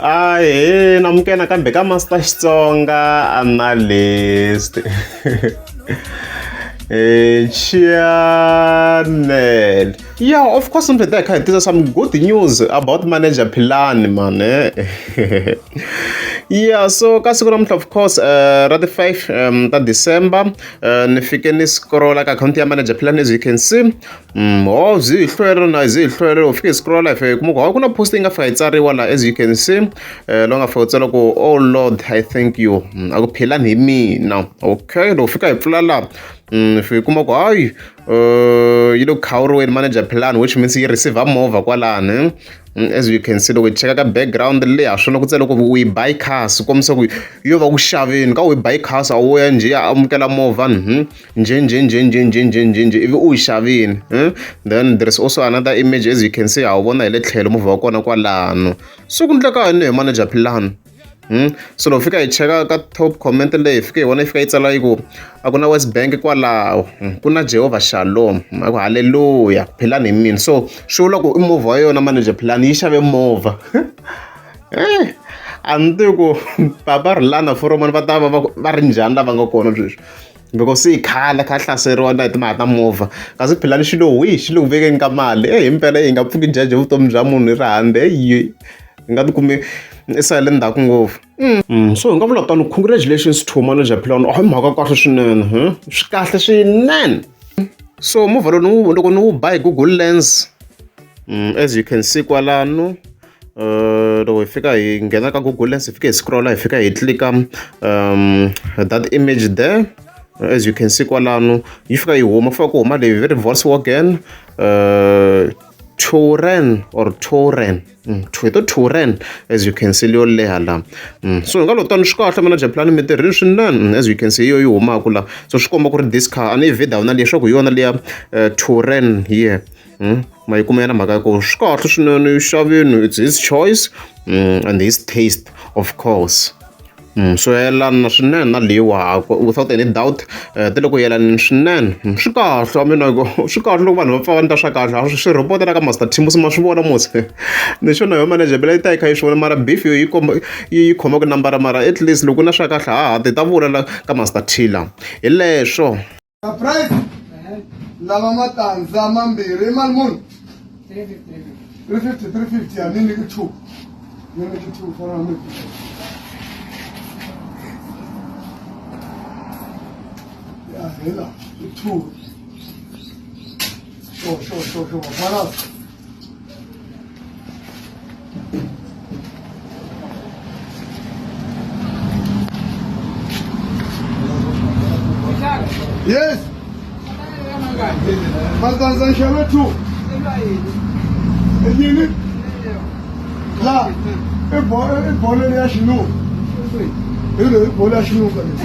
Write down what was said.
Ahee namukela nakambe ka Master Xitsonga Analyst channel. Yeah, of course namuntlha hi ta hi kha hi tisa some good news about manager Philani man. Yeah, so ka siku namuntlha of course ra ti 5 ta December ni fike ni scrolla ka akhawunti ya manager Philani as you can see. Ho byi hi hlwela na byi hi hlwela loko fike hi scrolla hi fika hi kuma ku hayi ku na post yi nga fika yi tsariwa laha as you can see lowu nga fika u tsala ku oh lord I thank you a ku philani hi mina okay loko fika hi pfula laha hi fika hi kuma ku hayi yi le ku khawuriweni manager Philani which means yi receive movha kwalani. As you can see loko hi cheka ka background leyi ha swona ku tsale ku we buy cars kombisa ku yo va ku xaveni ka we buy cars a wo ya njhe ya amukela movha njhe njhe njhe njhe njhe njhe njhe njhe ivi u yi xavini then there is also another image as you can see ha wu vona hi le tlhelo movha wa kona kwalano so ku ndleka yini hi manager Philani. So loko fika hi cheka ka top comment leyi hi fike hi vona yi fika yi tsala yi ku a ku na West Bank kwalaho ku na Jehovah Shalom a ku hallelujah Philani hi mina so swi vula ku i movha wa yona manager Philani yi xave movha a ni tivi ku papa Rilana Foromani va ta va va ri njhani lava nga kona sweswi because se i khale kha hlaseriwa na hi timhaka ta movha kasi Philani xi lo hwi xi le ku vekeni ka mali e himpela hi nga pfuki judge vutomi bya munhu hi ri handle hi nga tikumi i sale ndzhaku ngopfu. So hi nga vula tano congratulations to manager Philani a hi mhaka kahle swinene swi kahle swinene. So movha lowu loko ni wu ba hi Google Lens as you can see kwalano loko hi fika hi nghena ka Google Lens hi fika hi scroll-a hi fika hi click-a that image there as you can see kwalano yi fika yi huma ku fika ku huma leyi ve ri Volkswagen Touran or Touran. To Touran as you can see leyo leha la. So hi nga lo tani swi kahle manager Philani mi tirhile swinene as you can see hi yo yi humaka la so swi komba ku ri this car a ni yi video na leswaku hi yona liya Touran here. Ma yi kuma yana mhaka ya ku swi kahle swinene yi xavini it's his choice and his taste of course. So ya yelana swinene na leyiwa without any doubt ti le ku yelaneni swinene swi kahle I mean like swi kahle loko vanhu va pfa va endla swa kahle swi report na ka Master Team ma swi vona musi ni sure na yo manager Philani yi ta yi kha yi swi vona mara beef yo yi komba yi khoma ku nambara mara at least loko ku na swa kahle ha ti ta vula la ka Master T la hi leswo. Surprise! Lava matandza mambirhi i mali muni? 350 350 ya ni nyiki 2 ni nyiki 2 fana na ya hela i 2 sure sure sure sure balance. Yes. Matandza nxave 2. Yini? La. I bolo ya xinuka. Hi leyi i bolo ya xinuka leyi.